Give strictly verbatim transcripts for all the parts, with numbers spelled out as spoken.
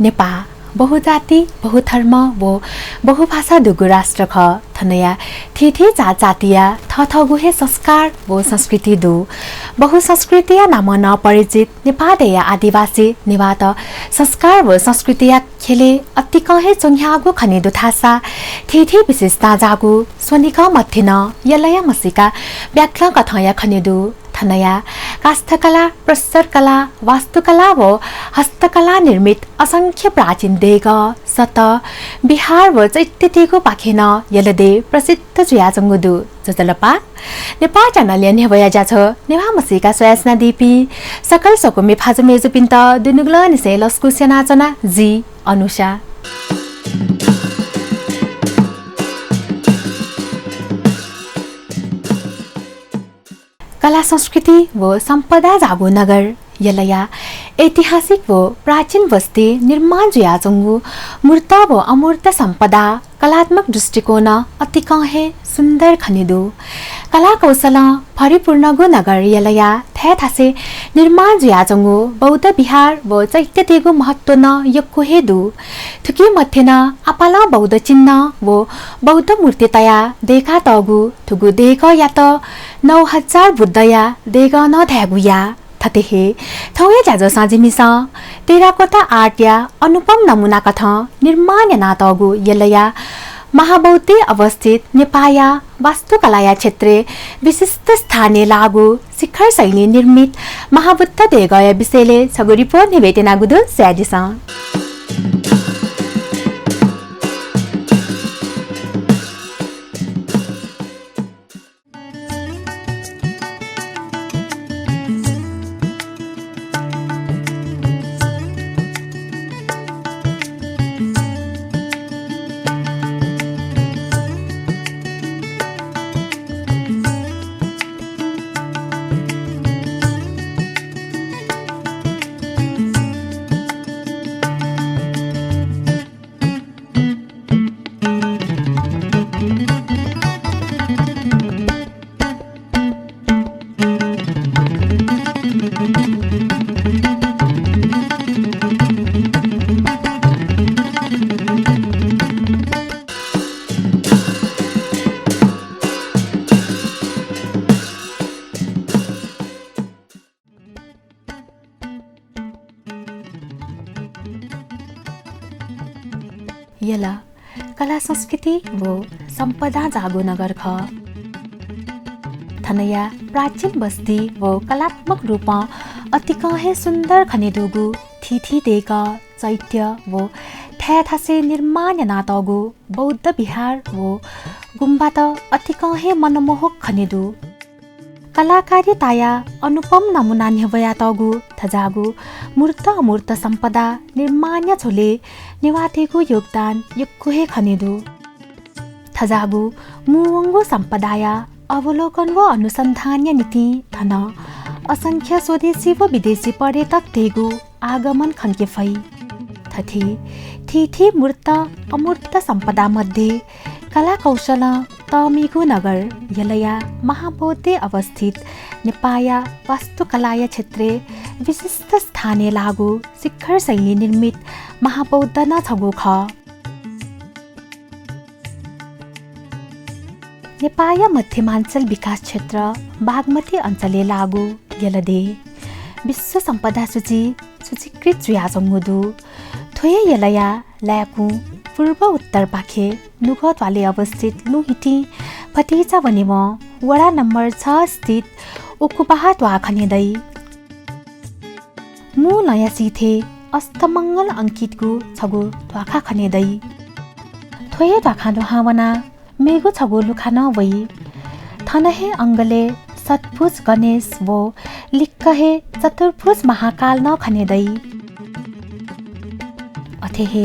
नेपाः बहुजाति, बहुधर्म व बहुभाषा दुगु राष्ट्र खः। थनया थीथी जातजातिया थःथःगु हे संस्कार व संस्कृति दु। बहुसंस्कृतिया नामं नं परिचित नेपाः देय्‌या आदिवासी नेवाःत संस्कार व संस्कृतिया ख्यलय् अतिकं हे च्वंह्याःगु खने दु धाःसा थीथी विशेषतां जाःगु स्वनिगः मध्ये नं यलया म्हसीका ब्याक्लँ कथंया खने दु। थनया काष्ठकला, प्रस्तरकला, वास्तुकला व हस्तकला निर्मित असंख्य प्राचीन देगः, सत, बिहार व चैत्यतय्‌गु पाखें नं यल देय् प्रसिद्ध जुयाच्वंगु दु। ज्वजलपा, नेपाः च्यानलया न्ह्यब्वया ज्याझ्वः नेवाः म्हसीका स्वयाच्वनादीपिं सकल स्वकुमि भाजु मय्‌जुपिन्त दुनुगलंनिसें लसकुस यानाच्वना, जि अनुषा। कला संस्कृति व सम्पदा जाःगु नगर यलया ऐतिहासिक व प्राचीन बस्ती निर्माण जुयाच्वंगु मूर्त व अमूर्त सम्पदा कलात्मक दृष्टिकोणं अतिकं हे सुन्दर खने दु। कला कौशलं भरिपूर्णगु नगर यलया थय्‌थासय् निर्माण जुयाच्वंगु बौद्ध बिहार व चैत्यतय्‌गु महत्व नं यक्व हे दु। थुकी मध्ये नं आपालं बौद्ध चिन्ह व बौद्ध मूर्ति तयाः दय्‌कातःगु थुगु देगःयात नौ हजार बुद्धया देगः नं धायेगु याः। थथे हे थौंया ज्याझ्वलय् जिमिसं टेराकोटा आर्टया अनुपम नमुना कथं निर्माण यानातःगु यलया महाबौद्धय् अवस्थित नेपाःया वास्तुकलाया क्षेत्रय् विशिष्ट स्थानय् लाःगु शिखर शैली निर्मित महाबुद्ध देगःया विषयलय् छगू रिपोर्ट न्ह्यब्वयेत्यनागु दु, स्वयादिसँ। यल कला संस्कृति व सम्पदां जाःगु नगर खः। थनया प्राचीन बस्ती व कलात्मक रूपं अतिकं हे सुन्दर खने दुगु थीथी देगः, चैत्य व थय्‌थासय् निर्माण यानातःगु बौद्ध बिहार व गुम्बात अतिकं हे मनमोहक खने दु। कलाकारिताया अनुपम नमुना न्ह्यब्वयातःगु थज्याःगु मूर्त अमूर्त सम्पदा निर्माणया झ्वलय् नेवाःतय्‌गु योगदान यक्व हे खने दु। थज्याःगु मू वंगु सम्पदाया अवलोकन व अनुसन्धानया निंतिं थन असंख्य स्वदेशी व विदेशी पर्यटकतय्‌गु आगमन खंके फइ। थथे थीथी मूर्त अमूर्त सम्पदा मध्ये कला कौशलं तःमिगु नगर यलया महाबौद्धय् अवस्थित नेपाःया वास्तुकलाया क्षेत्रय् विशिष्ट स्थानय् लाःगु शिखर शैली निर्मित महाबौद्ध नं छगू खः। नेपाःया मध्यमाञ्चल विकास क्षेत्र बागमती अञ्चलय् लाःगु यल देय् विश्व सम्पदा सूची सूचीकृत जुयाच्वंगु दु। थ्व हे यलया लाय्‌कुं पूर्व उत्तरपाखे नुगः त्वालय् अवस्थित लुँहितिं भतिचा वनेवं वडा नम्बर छ स्थित उकुबाहा त्वाः खने दइ। मू लँया सिथय् अष्टमंगल अंकितगु छगू ध्वाखा खने दइ। थ्व हे ध्वाखां दुहां वनाः मेगु छगू लुखा नं वइ। थन हे अंगलय् षट्भुज गणेश व लिक्क हे चतुर्भुज महाकाल नं खने दइ। अथे हे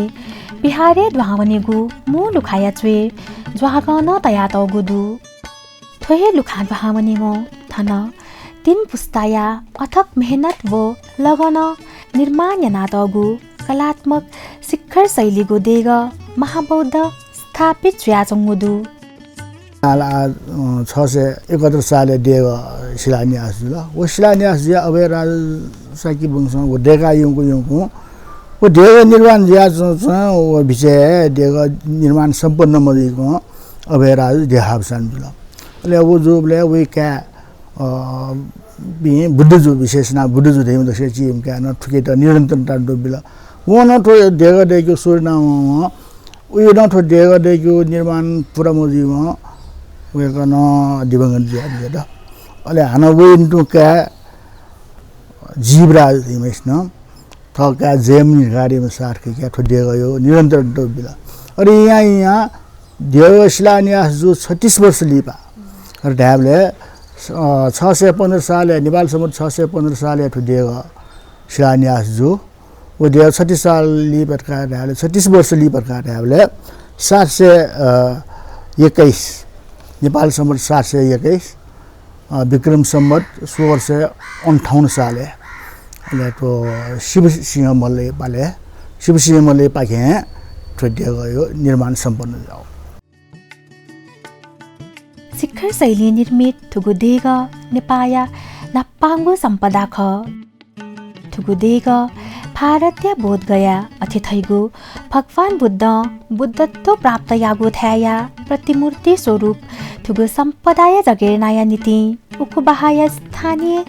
विहारय् दुहां वनेगु मू लुखाया च्वय् ज्वागं नं तयातःगु दु। थ्व हे लुखां दुहां वनेवं थन तीन पुस्ताया अथक मेहनत व लगनं निर्माण यानातःगु कलात्मक शिखर शैलीगु देगः महाबौद्ध स्थापित जुयाच्वंगु दु। साल आ, अ, छ सय एकहत्तर सालय् देगः शिलान्यास जुल। व शिलान्यास जुयाः अभयराज शाक्य वंशं व दय्‌का यंकु यंकुं व देगः निर्माण जुयाच्वंच्वं व बिचय् देगः निर्माण सम्पन्न मजुइकं अभयराज देहावसान जुल। अले व जूबलय् वया काय्, अ, पिं बुद्धजु, विशेष यानाः बुद्धजु धइम्ह दक्वसिया चीम्ह काय्‌नं थुकियात निरन्तरता दुबिल। वं नं थ्व देगः दय्‌केगु सुरु यानावं वं, वया नं थ्व देगः दय्‌केगु निर्माण पूरा मजुइवं वय्‌कः नं दिवंगत जुयादिल। अले हानं वया नितुं काय् जीवराज धइम्हसिनं थः काय् जयमणि धकाः धइम्ह साथ कयाः थ्व देगःया निरन्तरता बिल। अले यां यां देगः शिलान्यास जू छत्तीस वर्ष लिपा, अले धायेबलय्, अ, छ सय पन्ध्र सालय्, नेपाल सम्बत छ सय पन्ध्र सालय् थ्व देगः शिलान्यास जू। व देगः छत्तीस साल लिपा धकाः धायेबलय्, छत्तीस वर्ष लिपा धकाः धायेबलय् सात सय, अ, एक्काइस, नेपाल सम्बत सात सय एक्काइस, अ, विक्रम सम्बत सोह्र सय अन्ठाउन्न सालय्, अले थ्व शिवसिंह मल्लया पालय्, शिवसिंह मल्लया पाखें थ्व देगःया निर्माण सम्पन्न जुल। शिखर शैली निर्मित थुगु देगः नेपाःया न्हापांगु सम्पदा खः। थुगु देगः भारतया बोधगया अथे धइगु भगवान बुद्धं बुद्धत्व प्राप्त याःगु थाय्‌या प्रतिमूर्ति स्वरूप थुगु सम्पदाया जगेर्नाया निंतिं उकुबाहाःया स्थानीय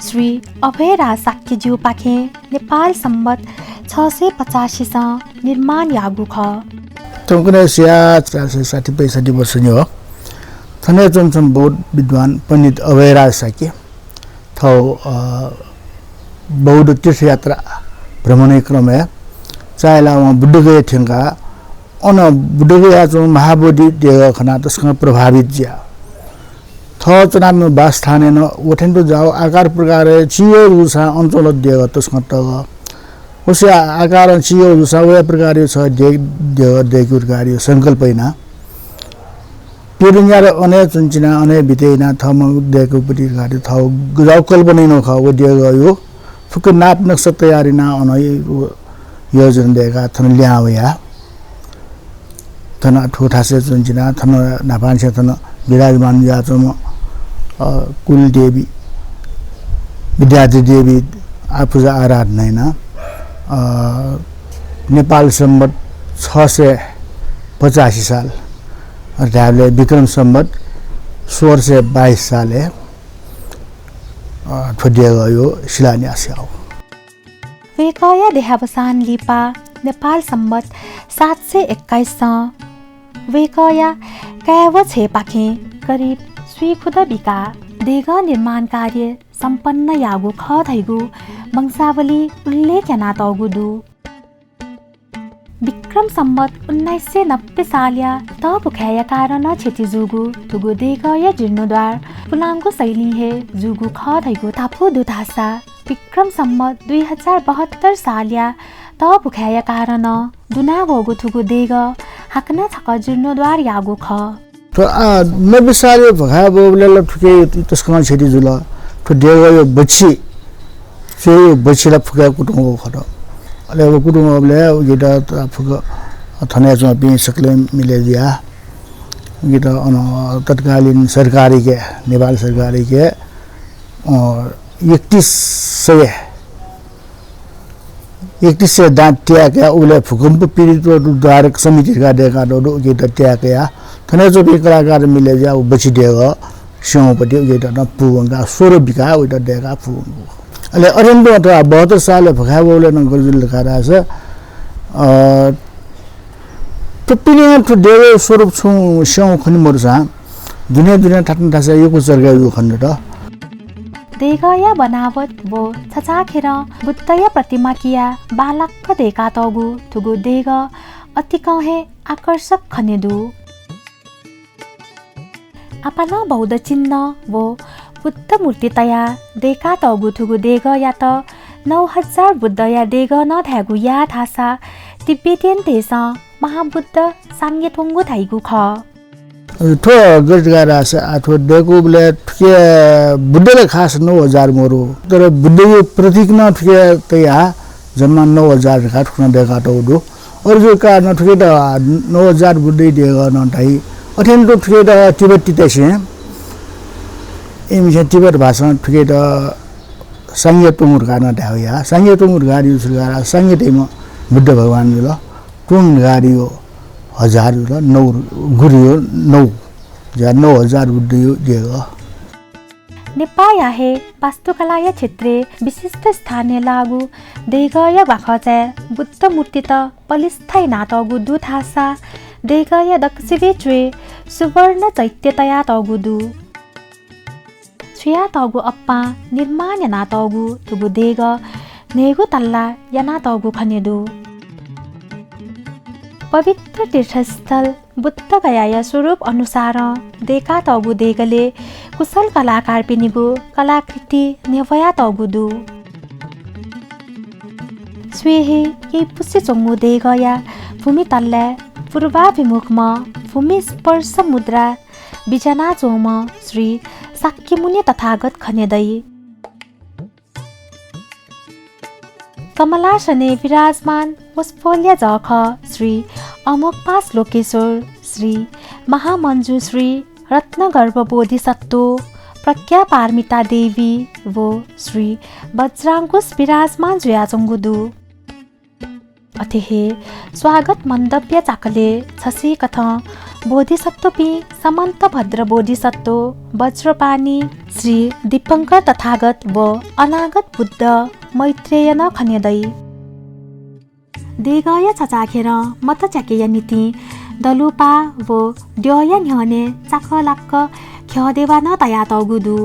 श्री अभयराज शाक्यज्यूपाखें नेपाल सम्बत छ सय पचासीसं निर्माण याःगु खः। थौंकन्हय् स्वयाः चार सय साठी पैंसठी वर्ष नि हो। थन च्वंम्ह बौद्ध विद्वान पण्डित अभयराज शाक्य थः, अ, बौद्ध तीर्थयात्रा भ्रमणया क्रमय् चाःहिलाः वं बुद्धगया थ्यंकाः अन बुद्धगयाय् च्वंम्ह महाबोधि देगः खनाः तसकं प्रभावित जुयाः थः च्वनादीम्ह वासस्थानय् नं व थें तुं जाःगु आकार प्रकारय् चिहाकःगु जूसां अन च्वंगु देगः तसकं तःगः। व स्वया आकारं चिहाकःगु जूसां वया प्रकारया छगू दे-, देगः दय्‌केगु धकाः संकल्प यानाः प्यदँ न्यादँ अन हे च्वने चिनाः अन हे बितय् यानाः थःम्हं दय्‌केगु पति धकाः थःगु गज्याःगु कल्पना यानागु खः। व देगःया फुक्क नाप नक्सा तयार यानाः अन हे व योजना दय्‌काः थन लिहां वयाः थन थुगु थासय् च्वने चिनाः थन न्हापांनिसें थन विराजमान जुयाच्वंम्ह, अ, कुलदेवी विद्यार्थी देवी आ-, पूजा आराधना यानाः, अ, नेपाल सम्बत छ सय पचासी साल, अथे धायेबलय् विक्रम सम्बत सोह्र सय बाइस सालय्, अ, थ्व देगःया शिलान्यास याःगु। वय्‌कःया देहावसान लिपा नेपाल सम्बत सात सय एक्काइससं वय्‌कःया काय् व छय्‌पाखें करिब स्वीखुद बिकाः देगः निर्माण कार्य सम्पन्न याःगु खः धइगु वंशावलीइ उल्लेख यानातःगु दु। विक्रम सम्बत उन्नाइस सय नब्बे सालया तःभुखाय्‌या कारणं क्षति जूगु थुगु देगःया जीर्णोद्धार पुलांगु शैलीं हे जूगु खः धइगु धापू दु धाःसा विक्रम सम्बत दुई हजार बहत्तर सालया तःभुखाय्‌या कारणं दुना वःगु थुगु देगः हाकनं छकः जीर्णोद्धार याःगु खः। थ्व, आ, नब्बे सालया भुखाय् ब्वःबलय् ला थुके तसकं क्षति जुल। थ्व देगःया बच्छि, च्वय्‌या बच्छि ला फुक्क कुतुं वःगु खः। अले व कुतुं वःबलय् उकियात फुक्क थनय् च्वंपिं सकलें मिले जुयाः उकियात अन तत्कालीन सरकारयाके, नेपाल सरकारयाके, अ, एकतिस सय, एकतिस सय दां त्याये कयाः उबलय् भूकम्प पीडित व दुःखद्वारक समिति धकाः दय्‌कातःगु दु, उकियात त्याये कयाः थन च्वंपिं कलाकार मिले जुयाः व बच्छि देगः स्यंगुपति उकियात नं पूवंकाः स्वरूप बिकाः उकियात दय्‌काः पूवंगु। अले अथें तुं थ्व बहत्तर सालय् भुखाय् ब्वःबलय् नं गथे जुल धकाः धाःसा, अ, थ्व पिने थ्व देगःया स्वरूप छुं स्यंगु खने मदुसां दुने दुने थातुं थासय् यक्व चर्का जूगु खनेदत। देगःया बनावट व छचाःखेरं बुद्धया प्रतिमा कियाः बांलाक दय्‌कातःगु थुगु देगः अतिकं हे आकर्षक खने दु। आपालं बौद्ध चिन्ह व बुद्ध मूर्ति तयाः दय्‌कातःगु थुगु देगःयात नौ हजार बुद्धया देगः नं धायेगु याः धाःसा तिब्बतीयनतय्‌सं महाबुद्ध सांगेतुंगु धाइगु खः। थ्व गथे धकाः धाःसा, आ, थ्व दय्‌कूबलय् थुके बुद्ध ला खास नौ हजार मरु, तर बुद्धया प्रतीक नं थुके तयाः जम्मा नौ हजार धकाः थुकथं दय्‌कातःगु दु। अय्‌जूगु कारणं थुकेत नौ हजार बुद्धया देगः नं धाइ। अथें तुं थुकेत तिब्बतीतय्‌सं, इमिसं तिब्बत भाषां थुकेत सांगेतुंगु धकाः नं धायेगु याः। सांगेतुंगु धकाः धाःगु छु धकाः धाःसा सांगे धइम्ह बुद्ध भगवान जुल, त्वंगु गादियो हजार जुल, नौ गुरुयो नौ, ज्या नौ हजार बुद्धयो देगः। नेपाःया हे वास्तुकलाया क्षेत्रय् विशिष्ट स्थानय् लाःगु देगःया ग्वाखचय् बुद्ध मूर्तित पलिस्था यानातःगु दु धाःसा देगःया दक्वसिबय् च्वय् सुवर्ण चैत्य तयातःगु दु। छुयातःगु अप्पां निर्माण यानातःगु थुगु देगः न्हय्गू तल्ला यानातःगु खने दु। पवित्र तीर्थस्थल बुद्धगयाया स्वरूप अनुसारं दय्कातःगु देगलय् कुशल कलाकारपिनिगु कलाकृति न्ह्यब्वयातःगु दु। स्वये हे याइपुसे च्वंगु देगःया भूमि तल्लाय् पूर्वाभिमुखम्ह भूमि स्पर्श मुद्रा बिज्यानाच्वंम्ह श्री शाक्यमुनि तथागत खने दइ। कमलासनय् विराजमान वसपोलया जःखः श्री अमोघपाश लोकेश्वर, श्री महामञ्जुश्री रत्नगर्भ बोधिसत्व, प्रज्ञापारमिता देवी व श्री वज्रांकुश विराजमान जुयाच्वंगु दु। अथे हे स्वागत मण्डपया चाकलय् छसिकथं बोधिसत्वपिं समन्तभद्र बोधिसत्व, वज्रपाणि, श्री दीपंकर तथागत व अनागत बुद्ध मैत्रेय नं खने दइ। देगःया छचाःखेरं मत च्याकेया निंतिं दलुपाः व द्यःया न्ह्यःने चाकःलाक्क घ्यःदेवा नं तयातःगु दु।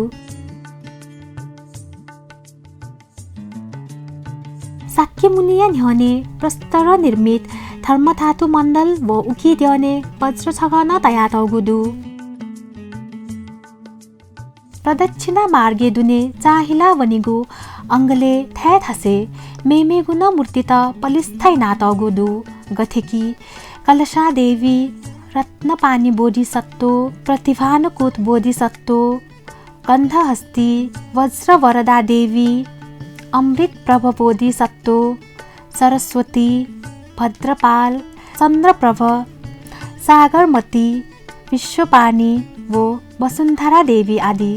शाक्यमुनिया न्ह्यःने प्रस्तर निर्मित धर्मधातु मण्डल व उकी द्यःने वज्र छगः नं तयातःगु दु। प्रदक्षिणा मार्गय् दुने चाःहिला वनीगु अंगलय् थाय् थासय् मेमेगु नं मूर्तित पलिस्था यानातःगु दु। गथे कि कलशा देवी, रत्नपाणि बोधिसत्व, प्रतिभानुकुत बोधिसत्व, गन्धहस्ती, वज्रवरदा देवी, अमृत प्रभ बोधिसत्व, सरस्वती, भद्रपाल, चन्द्रप्रभ, सागरमती, विश्वपाणि व वसुन्धरा देवी आदि।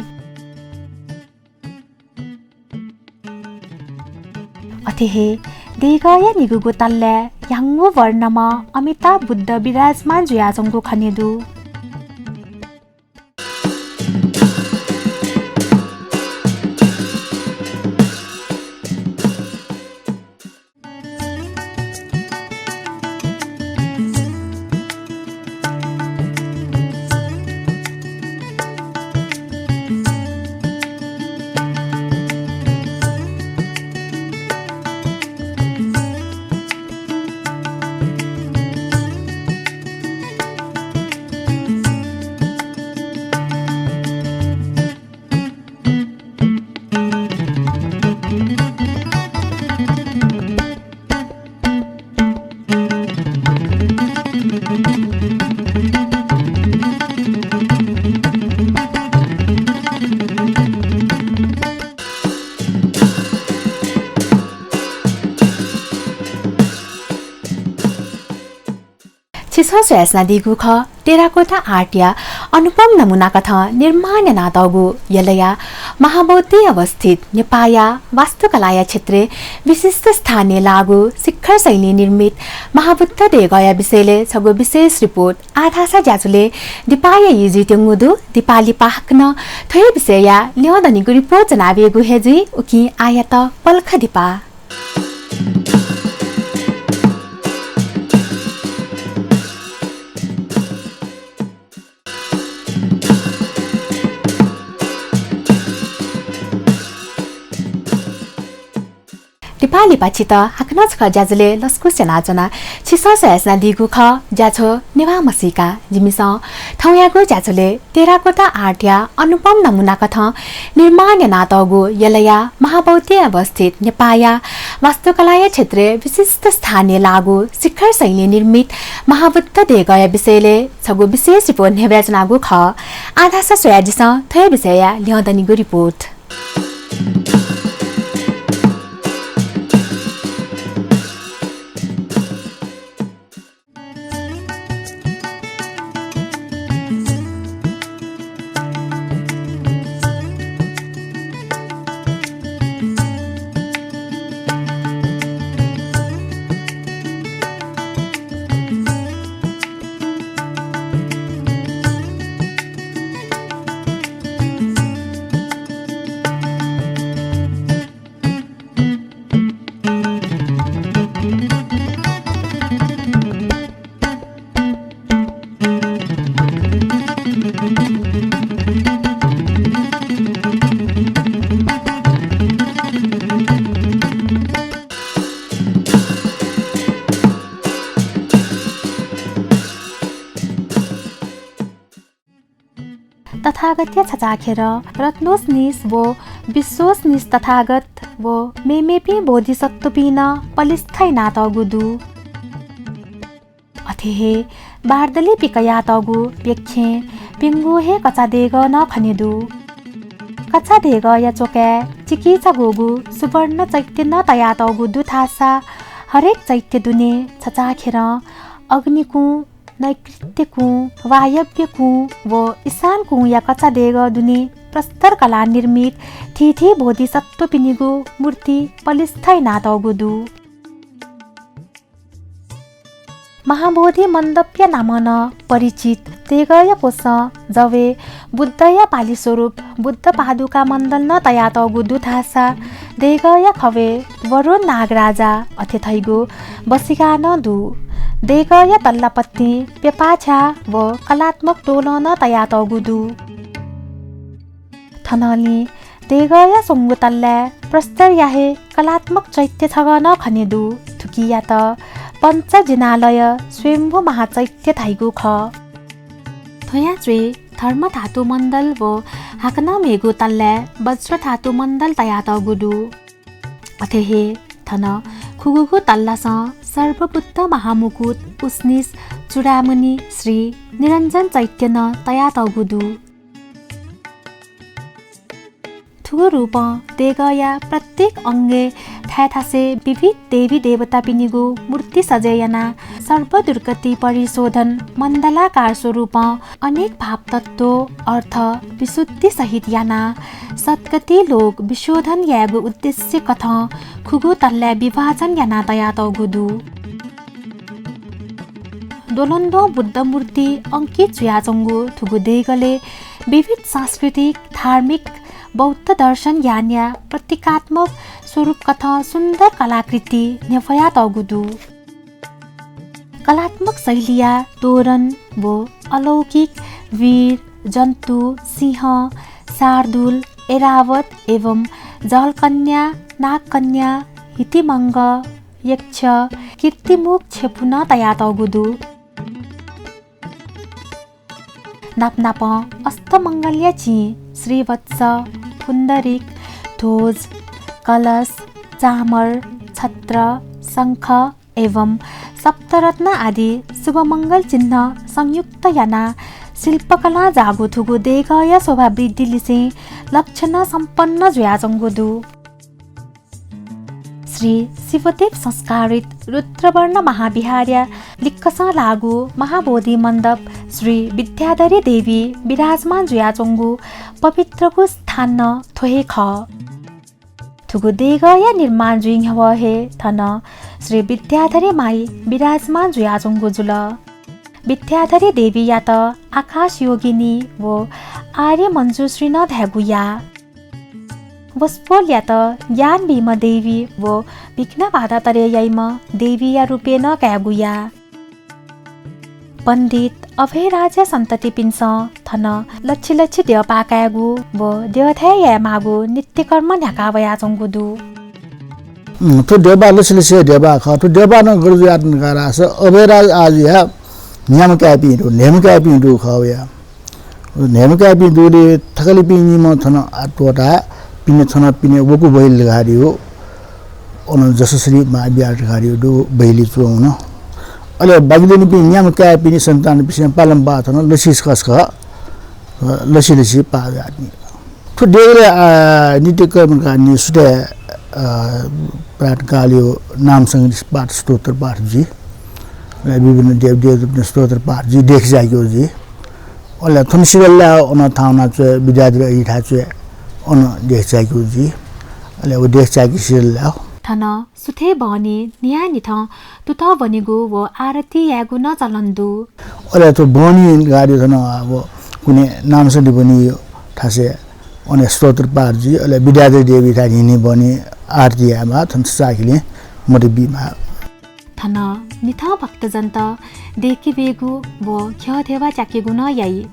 अथे हे देगःया निगूगु तल्लाय् ह्याउँगु वर्णम्ह अमिताभ बुद्ध विराजमान जुयाच्वंगु खने दु। छिसं स्वयाच्वनादीगु खः, टेराकोटा आर्टया अनुपम नमुना कथं निर्माण यानातःगु यलया महाबौद्धय् अवस्थित नेपाःया वास्तुकलाया क्षेत्रय् विशिष्ट स्थानय् लाःगु शिखर शैली निर्मित महाबुद्ध देगःया विषयलय् छगू विशेष रिपोर्ट। आः धाःसा ज्याझ्वलय् दिपाया ई जुइत्यंगु दु। दिपा लिपा हाकनं थ्व हे विषयया ल्यं दनिगु रिपोर्ट ज्वनाबियागु हे जुइ। उकिं आःयात पलख दिपा। दिपा लिपा छितः हाकनं छकः ज्याझ्वलय् लसकुस यानाच्वना। छिसं स्वयाच्वनादीगु खः ज्याझ्वः नेवाः म्हसीका। जिमिसं थौंयागु ज्याझ्वलय् टेराकोटा आर्टया अनुपम नमुना कथं निर्माण यानातःगु यलया महाबौद्धय् अवस्थित नेपाःया वास्तुकलाया क्षेत्रय् विशिष्ट स्थानय् लाःगु शिखर शैली निर्मित महाबुद्ध देगःया विषयलय् छगू विशेष रिपोर्ट न्ह्यब्वयाच्वनागु खः। आः धाःसा स्वयादिसँ थ्व हे विषयया ल्यं दनिगु रिपोर्ट। तथागतया छचाःखेर रत्नोसनिस व विश्वोसनिस तथागत व मेमेपिं बोधिसत्वपिं नं पलिस्था यानातःगु दु। अथे हे बार्दली पिकयातःगु प्यखें प्यंगू हे कचा देगः नं खने दु। कचा देगःया च्वकाय् चिकिचागूगु सुवर्ण चैत्य नं तयातःगु दु धाःसा हरेक चैत्य दुने छचाःखेरं अग्निकुँ, नैकृत्यकुँ, वायव्यकुँ व ईशानकुँया कचा देगः दुने प्रस्तर कलाः निर्मित थीथी बोधिसत्वपिनिगु मूर्ति पलिस्था यानातःगु दु। महाबोधि मण्डपया नामं नं परिचित देगःया क्वसं जवय् बुद्धया पालि स्वरूप बुद्ध पादुका मण्डल नं तयातःगु दु धाःसा देगःया खवय् वरुण नागराजा अथे धइगु बसिगाः नं दु। देगःया तल्लापट्टिं प्यपाःझ्याः व कलात्मक तोलं नं तयातःगु दु। थनंलि देगःया स्वंगू तल्लाय् प्रस्तरया हे कलात्मक चैत्य छगः नं खने दु। थुकियात पञ्च जिनालय स्वयम्भू महाचैत्य धाइगु खः। थ्वया च्वय् धर्मधातु मण्डल व हाकनं मेगु तल्लाय् वज्रधातु मण्डल तयातःगु दु। अथे हे थन खुगूगु तल्लासं सर्वबुद्ध महामुकुट उसनिस चूडामणि श्री निरञ्जन चैत्य नं तयातःगु दु। थुगु रूपं देगःया प्रत्येक अंगय् थाय् थासय् विविध देवी देवतापिनिगु मूर्ति सजय् यानाः सर्वदुर्गति परिशोधन मण्डलाकार स्वरूपं अनेक भावतत्व, अर्थ, विशुद्धि सहित यानाः सद्गति लोक विशोधन यायेगु उद्देश्य कथं खुगू तल्लाय् विभाजन यानाः तयातःगु दु। द्वलंद्वः बुद्ध मूर्ति अंकित जुयाच्वंगु थुगु देगलय् विविध सांस्कृतिक, धार्मिक, बौद्ध दर्शन ज्ञानया प्रतीकात्मक स्वरूप कथं सुन्दर कलाकृति न्ह्यब्वयातःगु दु। कलात्मक शैलीया तोरण व अलौकिक वीर, जन्तु, सिंह, शार्दूल, ऐरावत एवं जहलकन्या, नागकन्या, हितिमंग, यक्ष, कीर्तिमुख छेँपु नं तयातःगु दु। नापनापं अष्टमंगलया चिं श्रीवत्स, पुण्डरीक, ध्वज, कलश, चामर, छत्र, शंख एवं सप्तरत्न आदि शुभमंगल चिन्ह संयुक्त यानाः शिल्पकलां जाःगु थुगु देगःया शोभावृद्धिलिसें लक्षण सम्पन्न जुयाच्वंगु दु। श्री शिवदेव संस्कारित रुद्रवर्ण महाविहारया लिक्कसं लाःगु महाबोधि मण्डप श्री विद्याधरी देवी विराजमान जुयाच्वंगु पवित्रगु स्थान नं थ्व हे खः। थुगु देगःया निर्माण जुइन्ह्यवः हे थन श्री विद्याधरी माई विराजमान जुयाच्वंगु जुल। विद्याधरी देवीयात आकाश योगिनी व आर्य मञ्जुश्री नं धायेगु याः। वसपोलयात ज्ञान बीम्ह देवी व विघ्न बाधा तरे याइम्ह देवीया रूपय् नं कायेगु याः। पण्डित अभयराजया सन्ततिपिन्सं थन लछि लछि द्यःबाः कायेगु व द्यःथाय् यायेमाःगु नित्यकर्म न्ह्याका वयाच्वंगु दु। उम्, थ्व द्यःबाः लछि लछि हे द्यःबाः खः। थ्व द्यःबाः नं गथे जुयाच्वन का धाःसा अभयराज आजुया न्याम्ह काय्‌पिं दु, न्हय्‌म्ह काय्‌पिं दु खः वया। न्हय्‌म्ह काय्‌पिं दुगुलिं थकालिपिं निम्ह थन आः त्वःताः पिने थन पिने वकू बहिली धकाः दु। अन जसश्री महाविहार धकाः दु, बहिली च्वंगु नं। अले बाकी दुनिपिं न्याम्ह काय्‌पिनि सन्तानपिन्सं पालंपाः थन लछि छकः छकः, अ, लछि लछि पाः जुयाच्वन। थ्व देगलय्, अ, नित्यकर्म धकाः नि सुथय्, अ, प्रातःकालय् नामसंगीत पाठ, स्तोत्र पाठ जुइ। अले विभिन्न देवदेवतापिनि स्तोत्र पाठ जुइ, देख चाय्‌केगु जुइ। अले थन सिधल धाःसा अन थाहां वनाच्वये, विद्याधरी अजिथाय् च्वये, अन देख चाय्‌केगु जुइ। अले व देख चाय्‌के सिधल धाःसा थन सुथय् बहनी न्हियान्हिथं तुतः ब्वनेगु व आरती यायेगु नं चलन दु। अले थ्व बहनी धकाः दु थन, अब कुने नामसंगीत ब्वनी थासय् अन स्तोत्र पाठ जुइ, अले विद्याधरी देवीथाय् न्हिं न्हिं बहनी आरती यायेमाः, थन छचाःखेलिं मत बीमाः। थन निथं भक्तजनत दय्‌के ब्यूगु व घ्यः ध्यबा च्याकेगु नं याइ।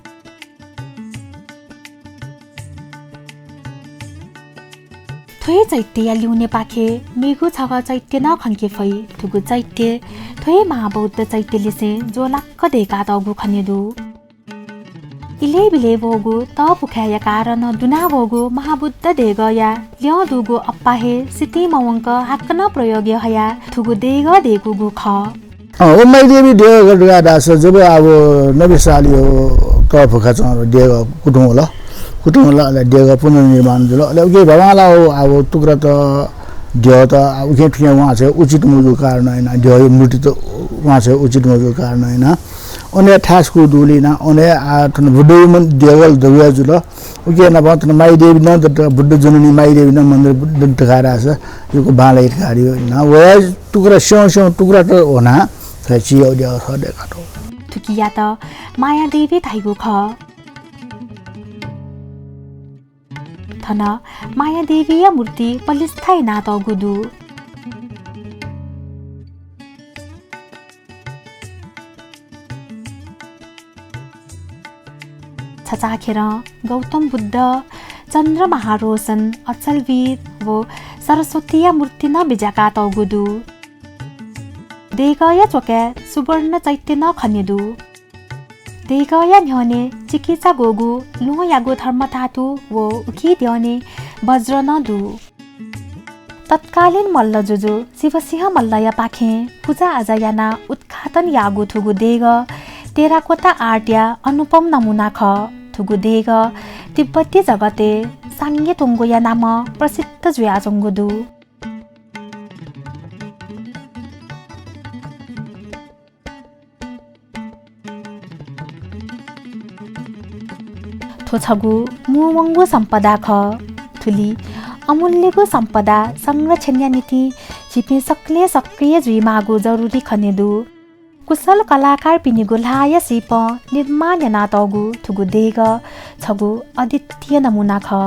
थ्व हे चैत्यया ल्यूनेपाखे मेगु छगः चैत्य नं खंके फइ। थुगु चैत्य थ्व हे महाबौद्ध चैत्यलिसें ज्वलाक्क दय्‌कातःगु खने दु। इलय् बिलय् वःगु तःपुखाय्‌या कारणं दुना वःगु महाबुद्ध देगःया ल्यं दुगु अप्पा हे सितिं मवंक हाकनं प्रयोग हयाः थुगु देगः दय्‌कूगु खः। अँ, व माइदेवी देगः धकाः धाःसा जब अब नबिसालियो तःपुखा च्वंगु देगः कुतुं वल, कुतुं वल, अले देगः पुनर्निर्माण जुल। अले उकी भवांला अब टुक्रा त द्यः त उखें थुखें वांछ्वये उचित मजूगु कारणं यानाः, द्यःया मूर्ति त वांछ्वये उचित मजूगु कारणं यानाः अन हे थाय् स्कूगु दुगुलिं यानाः अन हे आः थन बुद्धया देगः दबुया जुल। उकी नाप थन माइदेवी नं दत, बुद्ध जननी माइदेवी नं मन्दिर दत धकाः धाःसा यक्व बांलाइ धकाः धाइगु यानाः वया टुक्रा स्यं स्यं टुक्रा त वनाः थ्व चियाउ देगः खः दय्‌कातःगु। थुकियात मायादेवी धाइगु खः। थन मायादेवीया मूर्ति पलिस्था यानातःगु दु। छचाःखेरं गौतम बुद्ध, चन्द्रमहारोशन, अचलवीर व सरस्वतीया मूर्ति नं बिज्याकातःगु दु। देगःया च्वकाय् सुवर्ण चैत्य नं खने दु। देगःया न्ह्यःने चिकिचा ग्वःगु ल्वहंयागु धर्मधातु व उकी द्यःने वज्र नं दु। तत्कालीन मल्ल जुजु शिवसिंह मल्लया पाखें पुजाआजा यानाः उत्खातन याःगु थुगु देगः टेराकोटा आर्टया अनुपम नमुना खः। थुगु देगः तिब्बती जगतय् सांगे तुंगुया नामं प्रसिद्ध जुयाच्वंगु दु। थ्व छगू मू वंगु सम्पदा खः। थुलि अमूल्यगु सम्पदा संरक्षणया निंतिं झीपिं सकलें सक्रिय जुइमाःगु जरुरी खने दु। कुशल कलाकारपिनिगु ल्हाःया सिपं निर्माण यानातःगु थुगु देगः छगू अद्वितीय नमुना खः।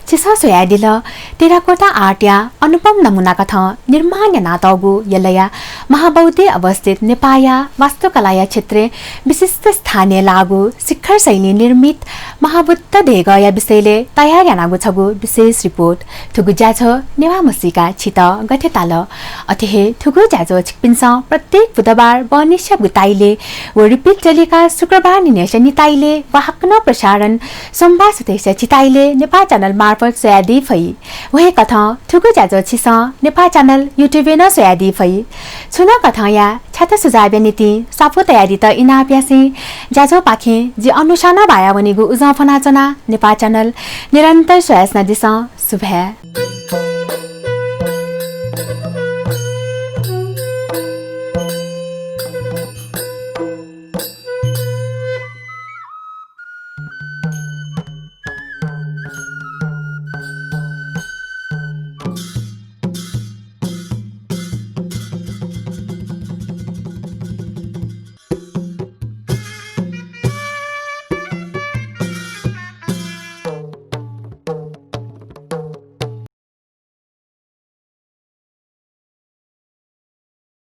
छिसं स्वयादिल, टेराकोटा आर्टया अनुपम नमुना कथं निर्माण यानातःगु यलया महाबौद्धय् अवस्थित नेपाःया वास्तुकलाया क्षेत्रय् विशिष्ट स्थानय् लाःगु शिखर शैली निर्मित महाबुद्ध देगःया विषयलय् तयार यानागु छगू विशेष रिपोर्ट। थुगु ज्याझ्वः नेवाः म्हसीका छित गथे ताल? अथे हे थुगु ज्याझ्वः छिकपिन्सं प्रत्येक बुधबार बहनिसिया गुताइले व रिपिट जलिका शुक्रबार निन्हय्‌सिया निताइले व हाकनं प्रसारण सोमबार सुथय्‌सिया छिताइले नेपाः च्यानल मार्फत स्वयादी फइ। व हे कथं थुगु ज्याझ्वः छिसं नेपाः च्यानल YouTube-य् नं स्वयादी फइ। छुं नं कथंया छ्यात सुझावया निंतिं स्वापू तयादीत इनाप यासें ज्याझ्वःपाखें जि अनुषां बायावनेगु उजं फ्वनाच्वना। नेपाः च्यानल निरन्तर स्वयाच्वनादिसँ। सुभाय्।